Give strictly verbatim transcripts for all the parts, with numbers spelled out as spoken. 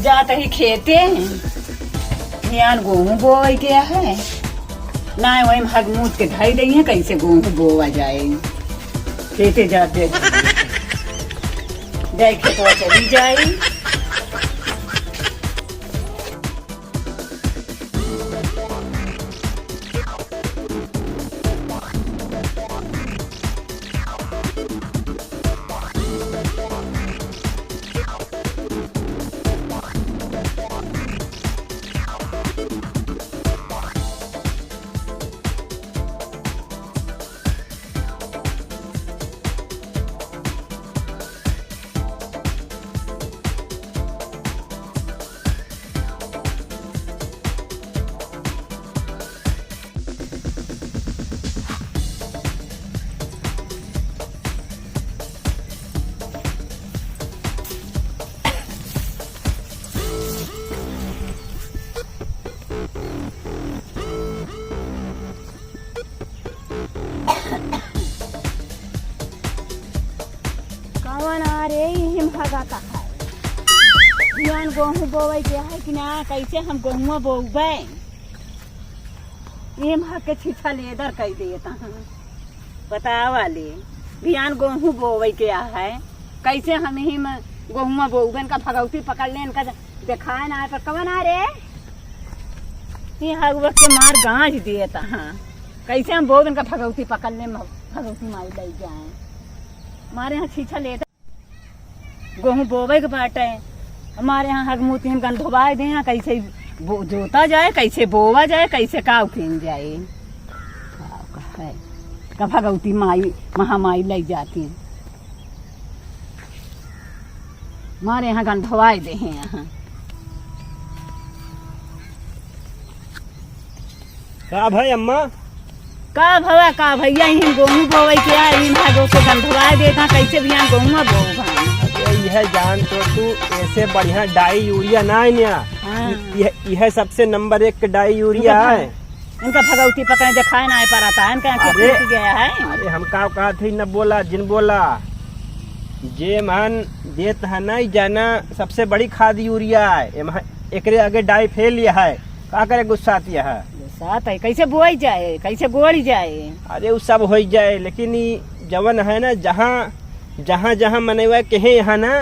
जात ही खेते, ध्यान गोहूँ बोवै के है, नाहीं वही हगमूत के धई दई है, कैसे गोहूँ बोवा जाए। खेते जाते जाए खेतवा चली जाए। कवन आ रे, इहिम हगा का है। बिहान गोहूँ बोवै के है कि ना, कैसे हम गोहुआ बोवबै? इहिम हग के छीछा लेदर कई देत हैं। बतावा ले, बिहान गोहूँ बोवै के आ है, कैसे हम इहिम गोहुआ बोवबै? इनका भगौती पकड़ ले, इनका देखाए ना, पर कवन आ रे? ई हगवा के मार गाँज देत हैं। कैसे हम बोवबै, इनका भगौती पकड़ ले, भगौती माई लई जाए। हमारे यहाँ छीछा लेदर गोहूँ बोवै के बाटे। हमारे यहाँ हगमूती हम गंधोबाए दे हैं, कैसे बो-, जोता जाए, कैसे बोवा जाए, कैसे काव कीन जाए। काव का है? का भगौती माई, महामाई लई जाती। हमारे यहाँ गंधोबाए दे हैं यहाँ। का भई अम्मा? का भवा, का भैया, इहिन गोहूँ बोवै के आ, इहिन भागो के गंधवाए देत हैं, कैसे बिहान गोहुआ बोवै? अरे, यह जान तो तू, ऐसे बढ़िया डाई यूरिया ना है न्या। हाँ। यह, यह सबसे नंबर एक के डाई यूरिया इनका है। इनका भगौती पकड़े देखाए ना परत है, इनका आँखें अरे, फूट गया है। अरे, हम का कहत ही, न बोला, जिन बोला। जे मान देत है ना, ई जाना सबसे बड़ी खाद यूरिया है। एमा, एकरे आगे डाई फेल यह है। का करे गुस्सात यह है? गुस्सात है, कैसे बोई जाए, कैसे गोड़ी जाए? अरे उ सब होइ जाए, लेकिन ई जवन है ना, जहाँ, जहाँ, जहाँ मनैवा केहे यहाँ ना,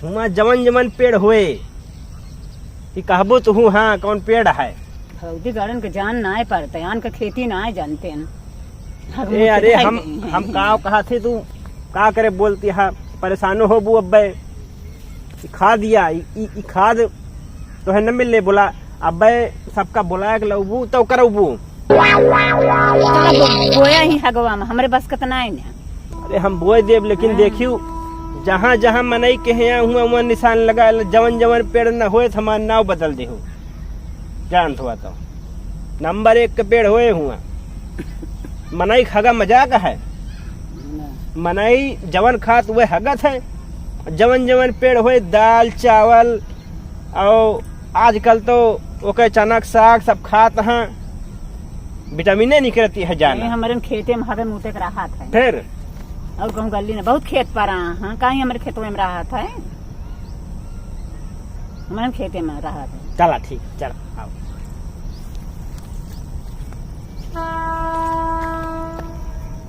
हुआँ जवन जवन पेड़ होए, ई कहबो तो हूँ, हाँ, कौन पेड़ है? भौजी गड़न के जान नाय पड़ते, आन के खेती नाय जानते हैं। ए, अरे, हम, हम काव कहा थे, तू का करे बोलती है, परेशानो होबू अब्बे। ई खाद या, ई, ई, ई खाद तोहे न मिले, बोला, अब्बे सबका बोला के लउबू, तो करउबू। चलो, बो-, बोया ही हगवा में, हमरे बस के त नाय ना। अरे, हम बोए देब, लेकिन हाँ। देखियो, जहाँ, जहाँ मनई केहे हैं, हुआँ, हुआँ निशान लगा ले, जवन, जवन पेड़ न होए, त हमार नाव बदल देहु। जानत हुआ तो। नंबर एक के पेड़ होए हुआँ। मनई क हगा मजाक है। ना। मनई जवन खात उहे हगत है। जवन जवन पेड़ होए, दाल, चावल, और आजकल तो ओके चना क साग सब खात हैं। विटामिने निकलती है जाना। नहीं, हमरे खेते में हगे मूते के राहत है। फिर? और कहूँ गली ना, बहुत खेत पर आ, हाँ, कहीं हमरे खेतों में राहत है। हमरे खेते में राहत है। चला ठीक, चला, आओ।